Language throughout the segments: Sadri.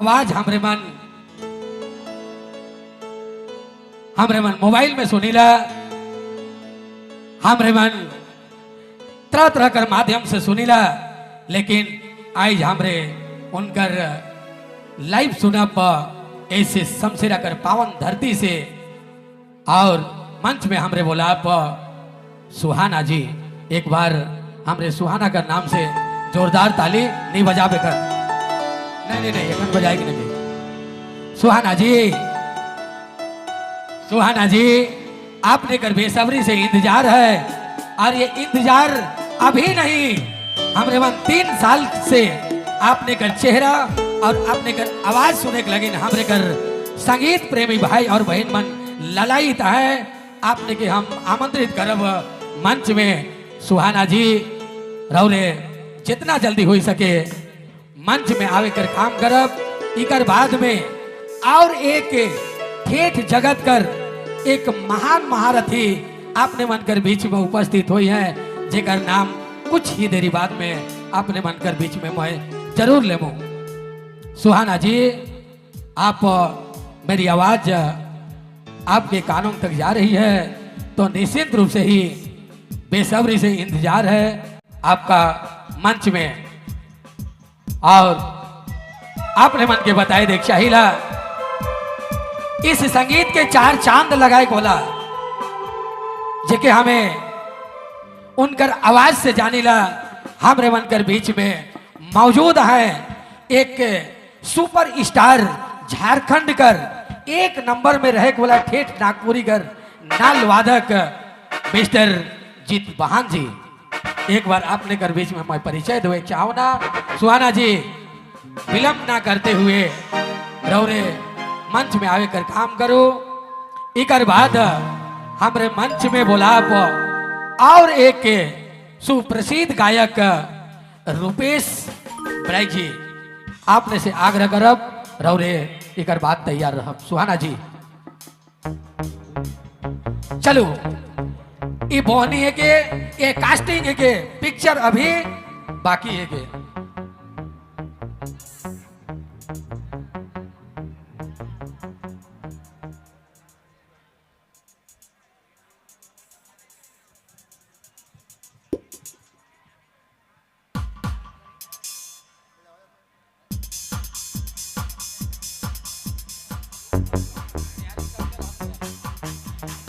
आवाज हमरे मन मोबाइल में सुनीला, हमरे मन तरह तरह कर माध्यम से सुनीला, लेकिन आज हमरे उनकर लाइव सुना पर ऐसे शमशेरा कर पावन धरती से और मंच में हमरे बोला पर सुहाना जी। एक बार हमरे सुहाना कर नाम से जोरदार ताली नहीं बजाबे कर, नहीं नहीं नहीं एखन बजाएगी नहीं। सुहाना जी, सुहाना जी, आपने कर बेसब्री से इंतजार है और ये इंतजार अभी नहीं, हमरे मन 3 साल से आपने कर चेहरा और आपने कर आवाज सुने के लगिन हमरे कर संगीत प्रेमी भाई और बहन मन ललायित है। आपने के हम आमंत्रित करब मंच में सुहाना जी रौरे जितना जल्दी हो सके मंच में आवे कर काम करब। इकर बाद में और एक ठेठ जगत कर एक महान महारथी आपने मन कर बीच में उपस्थित हुई है, जेकर नाम कुछ ही देरी बाद में आपने मन कर बीच में मैं जरूर लेमू। सुहाना जी, आप मेरी आवाज आपके कानों तक जा रही है तो निश्चित रूप से ही बेसब्री से इंतजार है आपका मंच में। और आपने मन के बताए देख चाहिला इस संगीत के 4 चांद लगाए बोला, जेके हमें उनकर आवाज से जानीला। हमरे मन कर बीच में मौजूद है एक सुपर स्टार झारखंड कर 1 नंबर में रहे बोला ठेठ नागपुरी कर नाल वादक मिस्टर जीत बहान जी। एक बार आपने कर बीच में मैं परिचय दो चाहना। सुहाना जी, विलंब ना करते हुए रौरे मंच में आवे कर काम करो। इकर बाद हमरे मंच में बोलाप और एक सुप्रसिद्ध गायक रुपेश ब्राई जी, आपने से आग्रह करब रौरे इकर बाद तैयार रह। सुहाना जी चलो, ये बोनी है के ये कास्टिंग है के पिक्चर अभी बाकी है के।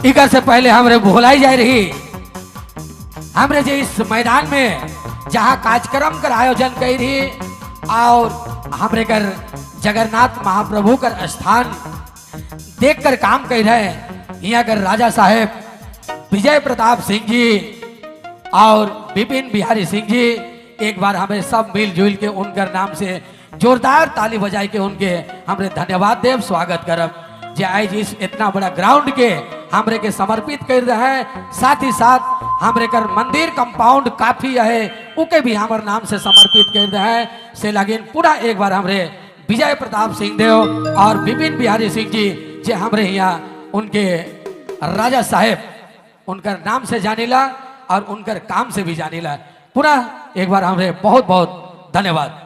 इकर से पहले हमरे भुलाई जाए रही, हमरे जे इस मैदान में जहां कार्यक्रम कर आयोजन कई रही और हमरे कर जगन्नाथ महाप्रभु कर स्थान देख कर काम कर रहे यहाँ कर राजा साहेब विजय प्रताप सिंह जी और विपिन बिहारी सिंह जी, एक बार हमें सब मिलजुल के उनकर नाम से जोरदार ताली बजाए के उनके हमरे धन्यवाद देव स्वागत करब जे आज इस इतना बड़ा ग्राउंड के हमरे के समर्पित कर रहे हैं। साथ ही साथ हमरे कर मंदिर कंपाउंड काफी है उके भी हमारे नाम से समर्पित कर रहे हैं। से लगिन पूरा एक बार हमरे विजय प्रताप सिंह देव और विपिन बिहारी सिंह जी जे हमरे यहाँ उनके राजा साहेब उनकर नाम से जानीला और उनकर काम से भी जानीला। पुनः एक बार हमरे बहुत बहुत धन्यवाद।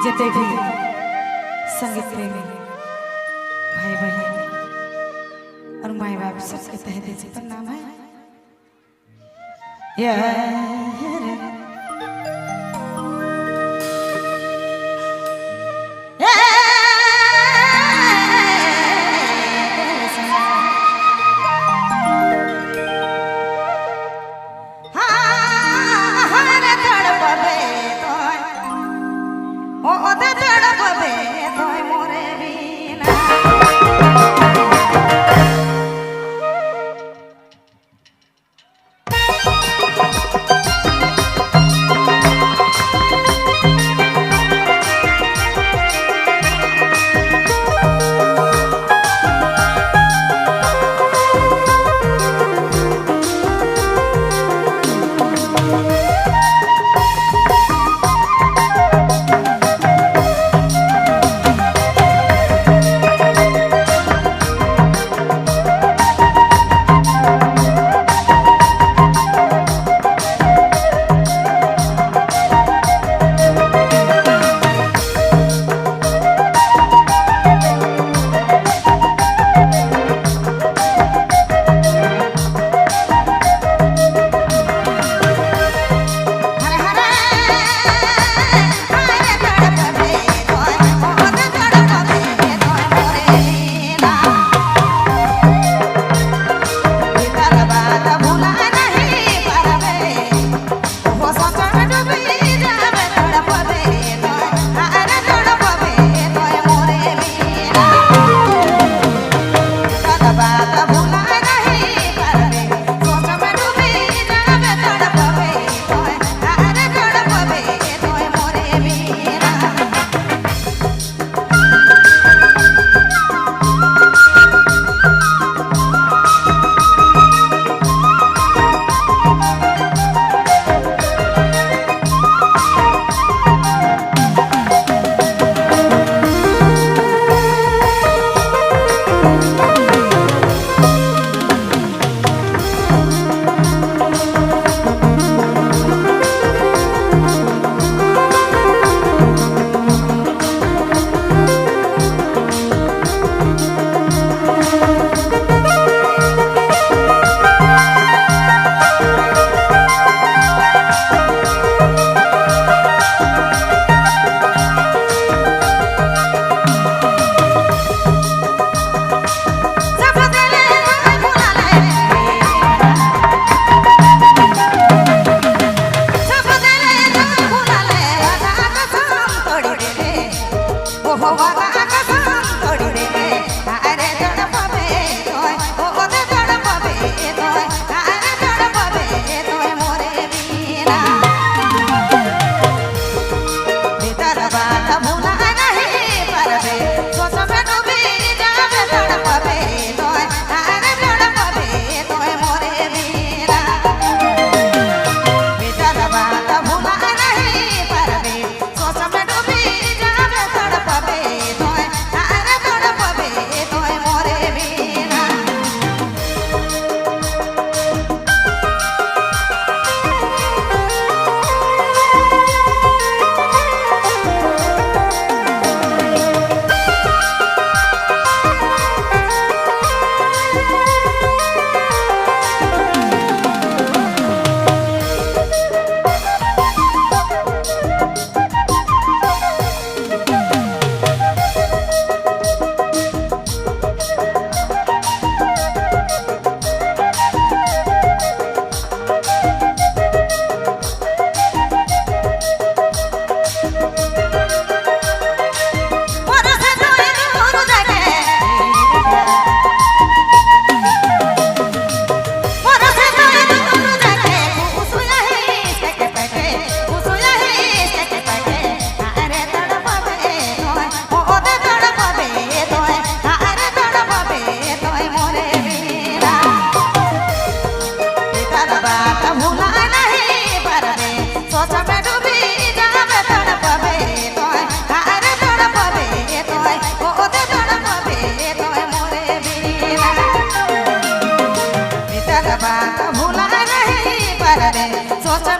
जितने भी संगीत प्रेमी भाई बहन और माई बाप सबके तहे दिल से प्रणाम है। Thank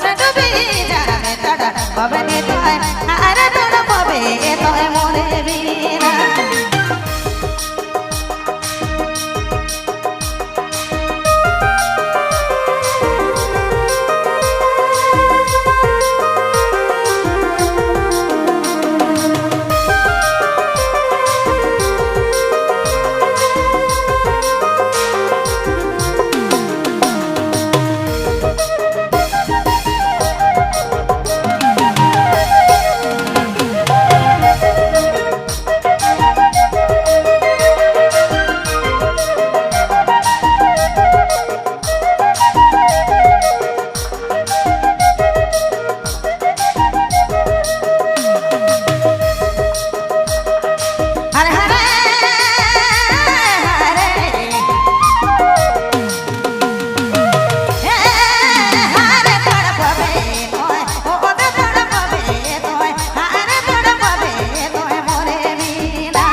में डूबी जाबे तड़पबे तोय, अरे तड़पबे तोय मोरे बिना। हरे हरे हरे हे हरे तड़पबे तोय, ओ दे तड़पबे तोय, हरे तड़पबे तोय मोरे बिना।